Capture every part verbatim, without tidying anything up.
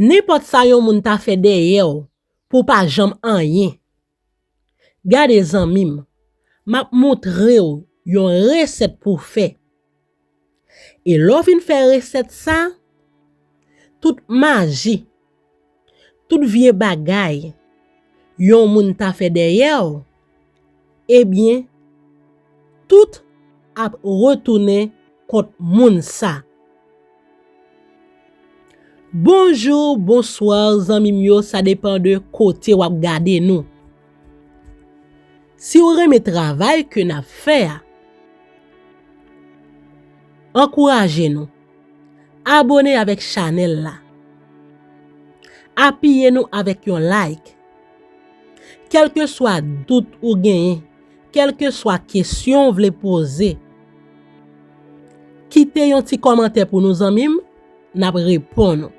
Nenpòt sa yon moun ta fè dèyè w pou w pa janm anyen. Gade zanmi m, m ap montre w yon resèt pou w fè. E lè w fin fè resèt sa, tout maji, tout vye bagay yon moun ta fè dèyè w, ebyen, tout ap retounen kont moun sa. Bonjou, bonswa, zanmi m yo, sa depann de kote w ap gade nou. Si w renmen travay ke n ap fè a, ankouraje nou. Abòne avèk chanèl la. Apiye nou avèk yon like. Kèlkeswa dout ou genyen, kèlkeswa kesyon w vle poze, kite yon ti kòmantè pou nou, zanmi m, n ap reponn ou.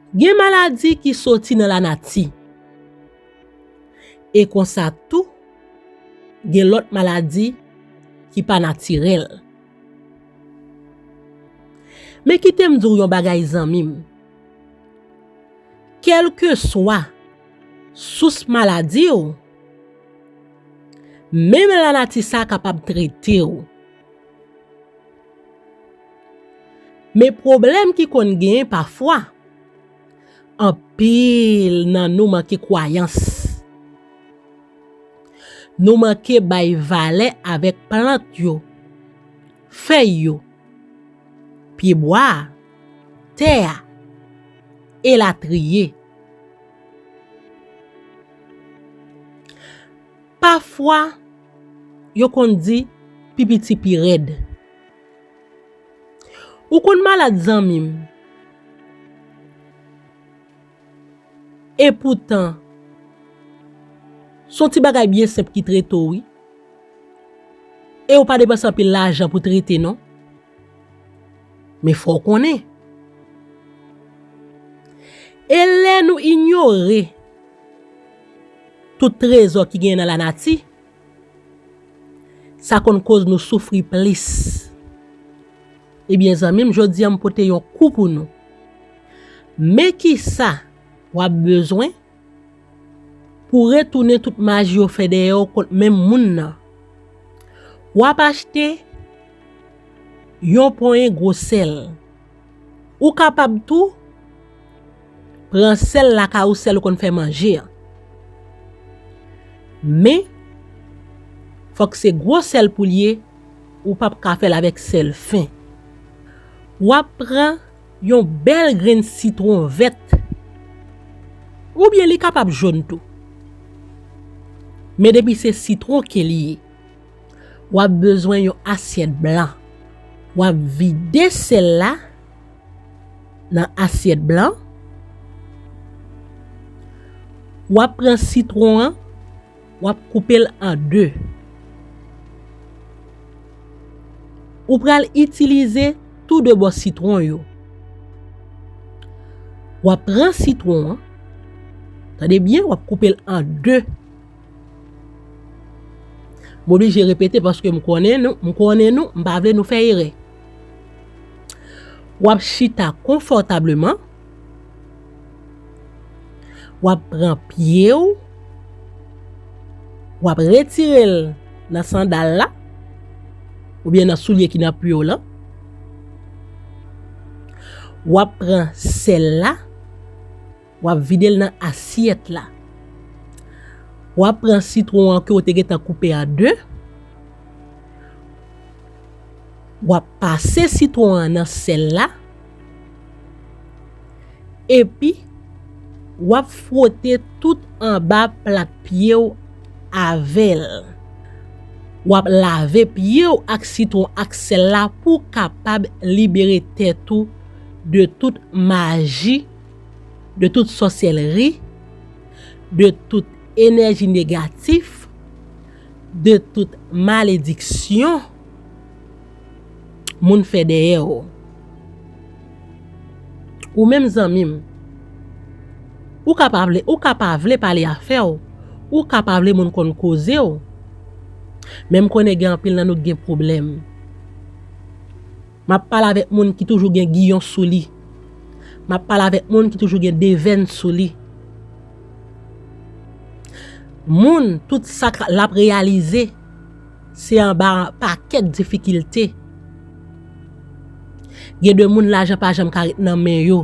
Gen maladi ki soti nan lanati. E konsa tou, gen lòt maladi ki pa natirèl. Men kite m di w yon bagay, zanmi m. Kèlkeswa sous maladi w, menm lanati sa kapab trete w. Men pwoblèm ki konn genyen pafwa, anpil nan nou manke kwayans. Nou manke bay valè avèk plant yo, fèy yo, pyebwa a, tè a, elatriye. Pafwa, yo konn di pi piti pi rèd. Ou konn malad, zanmi m. Epoutan, se yon ti bagay byen senp ki trete w, wi. E ou pa depanse anpil lajan pou trete, non. Men fò w konnen. E lè nou inyore tout trezò ki genyen nan lanati, sa konn koz nou soufri plis. Ebyen, zanmi m, jodi a m pote yon kou pou nou. Men kisa w ap bezwen pou w retounen tout maji yo fè dèyè w kont menm moun nan. W ap achte yon ponyen gwo sèl. Ou kapab tou pran sèl lakay ou, sèl ou konn fè manje an. Men, fòk se gwo sèl pou l ye, ou p ap ka fè l avèk sèl fen. W ap pran yon bèl grenn sitwon vèt. Oubyen li kapab jòn tou. Men depi se sitwon ke li ye, w ap bezwen yon asyèt blan. W ap vide sèl la nan asyèt blan. W ap pran sitwon an, w ap koupe l an de. Ou pral itilize tou de bò sitwon yo. W ap pran sitwon an, tande byen, w ap koupe l an de. M oblije repete paske m konnen nou, m konnen nou, m pa vle nou fè erè. W ap chita konfòtableman. W ap pran pye w, w ap retire l nan sandal la, oubyen nan soulye ki nan pye w lan. W ap pran sèl la, w ap vide l nan asyèt la. W ap pran sitwon an ke w te gentan koupe an de. W ap pase sitwon an nan sèl la. Epi, w ap fwote tout anba plat pye w avè l. W ap lave pye w ak sitwon ak sèl la pou w kapab libere tèt ou de tout maji, de tout sòsèlri, de tout enèji negatif, de tout malediksyon moun fè dèyè w. Ou menm, zanmi m, ou ka pa vle, ou ka pa vle pale afè w, ou ka pa vle moun konn koze w. Men m konnen gen anpil nan nou ki gen pwoblèm. M ap pale avèk moun ki toujou gen giyon sou li. M ap pale avèk moun ki toujou gen devèn sou li. Moun, tout sa k, l ap reyalize, se anba pakèt difikilte. Gen de moun lajan pa janm ka ret nan men yo.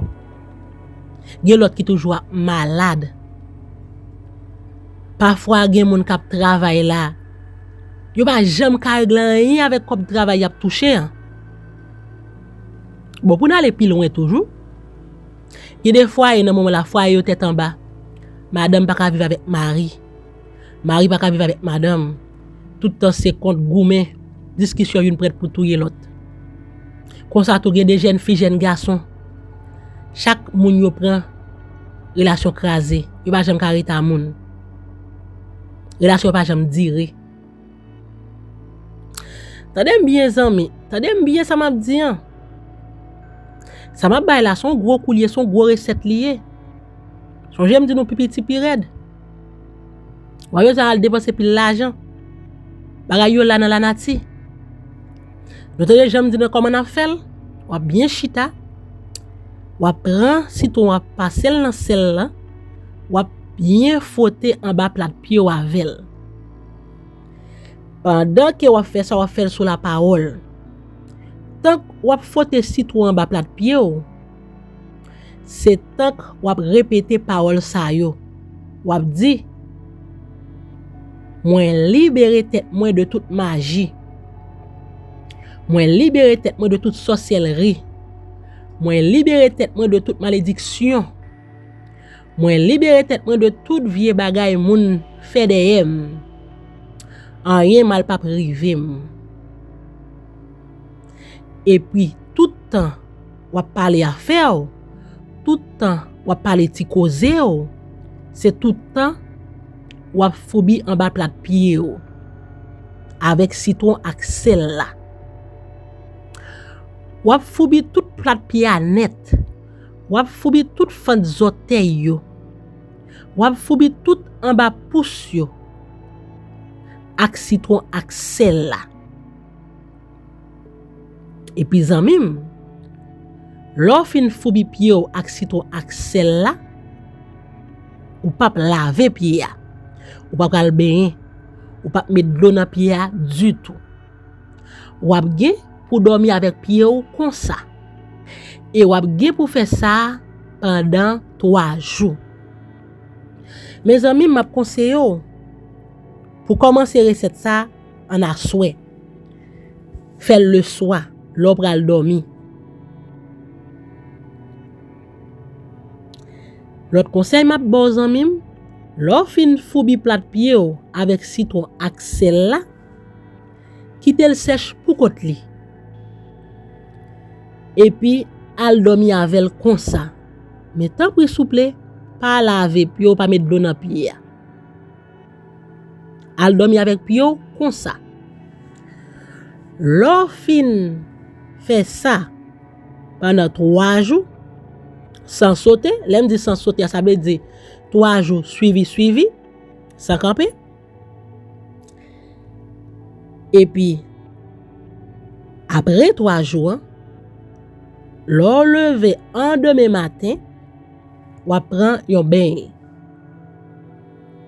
Gen lòt ki toujou ap malad. Pafwa gen moun k ap travay la, yo pa janm ka regle anyen avèk kòb travay y ap touche an. Bon, pou n ale pi lwen toujou, gen de fwaye nan moman la, fwaye yo tèt anba. Madanm pa ka viv avèk mari. Mari pa ka viv avèk madanm. Tout tan se kont, goumen, diskisyon, youn prèt pou touye lòt. Konsa tou gen de jèn fi, jèn gason. Chak moun yo pran relasyon kraze. Yo pa janm ka rete a moun. Relasyon yo pa janm dire. Tande m byen, zanmi. Tande m byen sa m ap di an. Sa m ap bay la, se yon gwo kou l ye, se yon gwo resèt li ye. Sonje m di nou pi piti, pi rèd. W ap bezwen al depanse pil lajan. Bagay yo la nan lanati. Nou tande jan m di nou kòman n ap fè l? W ap byen chita. W ap pran sitwon, w ap pase l nan sèl la. W ap byen fwote anba plat pye w avè l. Pandan ke w ap fè sa, w ap fè l sou lapawòl. Tank w ap fwote sitwon anba plat pye w, se tank w ap repete pawòl sa yo. W ap di, "Mwen libere tèt mwen de tout maji. Mwen libere tèt mwen de tout sòsyèlri. Mwen libere tèt mwen de tout malediksyon. Mwen libere tèt mwen de tout vye bagay moun fè dèyè m. Anyen mal p ap rive m." Epi, tout tan w ap pale afè w, tout tan w ap pale ti koze w, se tout tan w ap foubi anba plat pye w avèk sitwon ak sèl la. W ap foubi tout plat pye a nèt. W ap foubi tout fant zòtèy yo. W ap foubi tout anba pous yo ak sitwon ak sèl la. Epi zanmi m, lè w fin foubi pye w ak sitwon ak sèl la, ou p ap lave pye a. Ou p ap al benyen. Ou p ap met dlo nan pye a ditou. W ap gen pou dòmi avèk pye w konsa. E w ap gen pou fè sa pandan twa jou. Mezanmi, m ap konseye w pou kòmanse resèt sa an aswè. Fè l leswa, lè w pral dòmi. Lòt konsèy m ap ba w, zanmi m, lè w fin foubi plat pye w avèk sitwon ak sèl la, kite l sèch pou kont li. Epi, al dòmi avè l konsa. Men tanpri, souple, pa lave pye w, pa met dlo nan pye a. Al dòmi avèk pye w konsa. Lè w fin fè sa pandan twa jou, san sote, lè m di san sote a, sa vle di twa jou swivi, swivi, san kanpe. Epi, apre twa jou an, lè w leve an demen maten, w ap pran yon beny.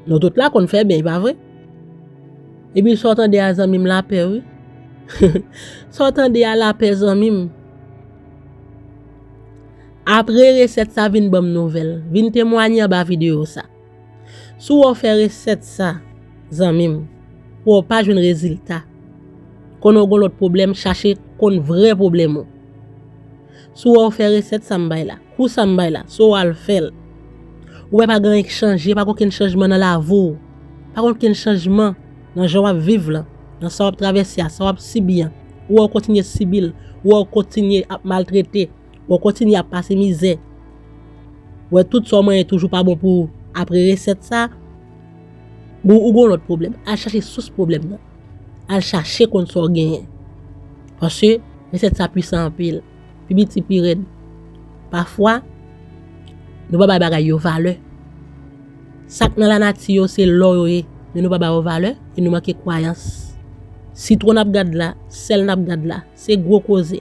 Nou tout la konn fè beny, pa vre? Epi sa w tande a, zanmi m, lapè, wi. Sa w tande a, lapè, zanmi m. Apre resèt sa, vin ban m nouvèl. Vin temwanye anba videyo sa. Si w wè w fè resèt sa, zanmi m, w wè w pa jwenn rezilta, konnen w gon lòt pwoblèm, chache konn vrè pwoblèm ou. Si w wè w fè resèt sa m bay la, kou sa m bay la, si w al fè l, ou wè pa gen anyen k chanje, pa gen okenn chanjman nan lavi w, pa gen okenn chanjman nan jan w ap viv lan, nan sa w ap travèse a, sa w ap sibi an, ou wè w kontinye sibi l, ou wè w kontinye ap maltrete, w kontinye ap pase mizè. W wè tout sa w manyen toujou pa bon pou ou. Apre resèt sa, bon, ou gon lòt pwoblèm. Al chache sous pwoblèm nan. Al chache konn sa w genyen. Paske resèt sa pwisan anpil. Pi piti, pi rèd. Pafwa, nou pa bay bagay yo valè. Sa k nan lanati yo, se lò yo ye. Men nou pa ba yo valè e nou manke kwayans. Sitwon n ap gad la, sèl n ap gad la, se gwo koze.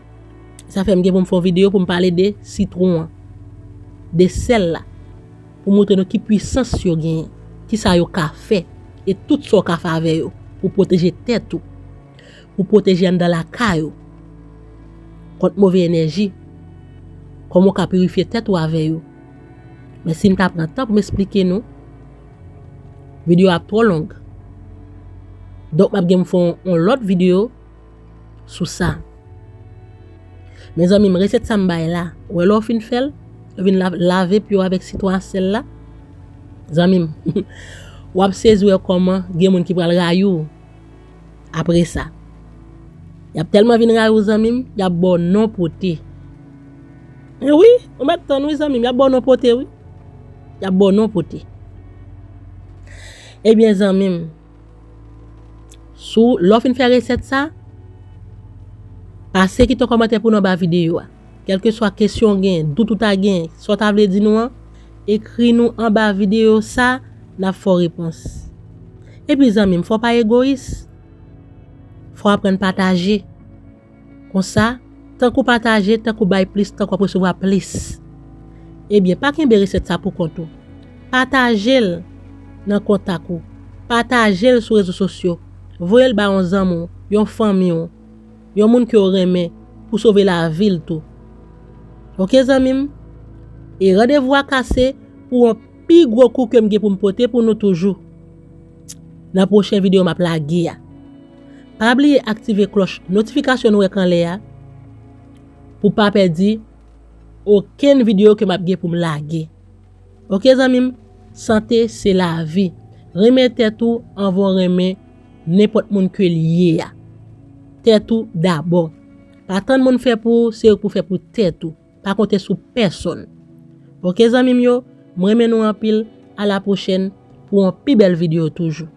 Sa fè m gen pou m fè yon videyo pou m pale de sitwon an, de sèl la, pou montre nou ki pwisans yo genyen, ki sa yo ka fè, e tout sa w ka fè avè yo pou pwoteje tèt ou, pou pwoteje anndan lakay ou kont move enèji, kòman w ka pirifye tèt ou avè yo. Men si m ta pran tan pou m esplike nou, videyo ap twò long. Donk, m ap gen m fè yon lòt videyo sou sa. Mezanmi, resèt sa m bay la, ou wè lè w fin fè l, ou vin la- lave pye w avèk sitwon a sèl la, zanmi m, w ap sezi wè kòman gen moun ki pral rayi w apre sa. Y ap tèlman vin rayi w, zanmi m, y ap ba w non pote. E wi, ou mèt tann wi, zanmi m, y ap ba w non pote wi. Y ap ba w non pote. Ebyen, zanmi m, sou lè w fin fè resèt sa, pase kite yon kòmantè pou nou anba videyo a. Kèlkeswa kesyon w gen, dout ou ta gen, sa w ta vle di nou an, ekri nou anba videyo sa, n ap fè w repons. Epi, zanmi m, fò w pa egoyis. Fò w aprann pataje. Konsa, tank ou pataje, tank ou bay plis, tank w ap resevwa plis. Ebyen, pa kenbe resèt sa pou kont ou. Pataje l nan kontak ou. Pataje l sou rezo sosyo. Voye l ba yon zanmi w, yon fanmi w, yon moun ke w renmen pou sove lavi l tou. Oke, zanmi m? E randevou a kase pou yon pi gwo kou ke m gen pou m pote pou nou toujou nan pwochen videyo m ap lage a. Pa bliye aktive klòch notifikasyon nou wè k anlè a pou pa pèdi okenn videyo ke m ap gen pou m lage. Oke, zanmi m, sante se lavi. Renmen tèt ou anvan w renmen nenpòt moun ke l ye a. Tèt ou dabò. Pa tann moun fè pou ou, se ou k pou fè pou tèt ou. Pa konte sou pèsonn. Oke, zanmi m yo, m renmen nou anpil. A la pwochèn pou yon pi bèl videyo toujou.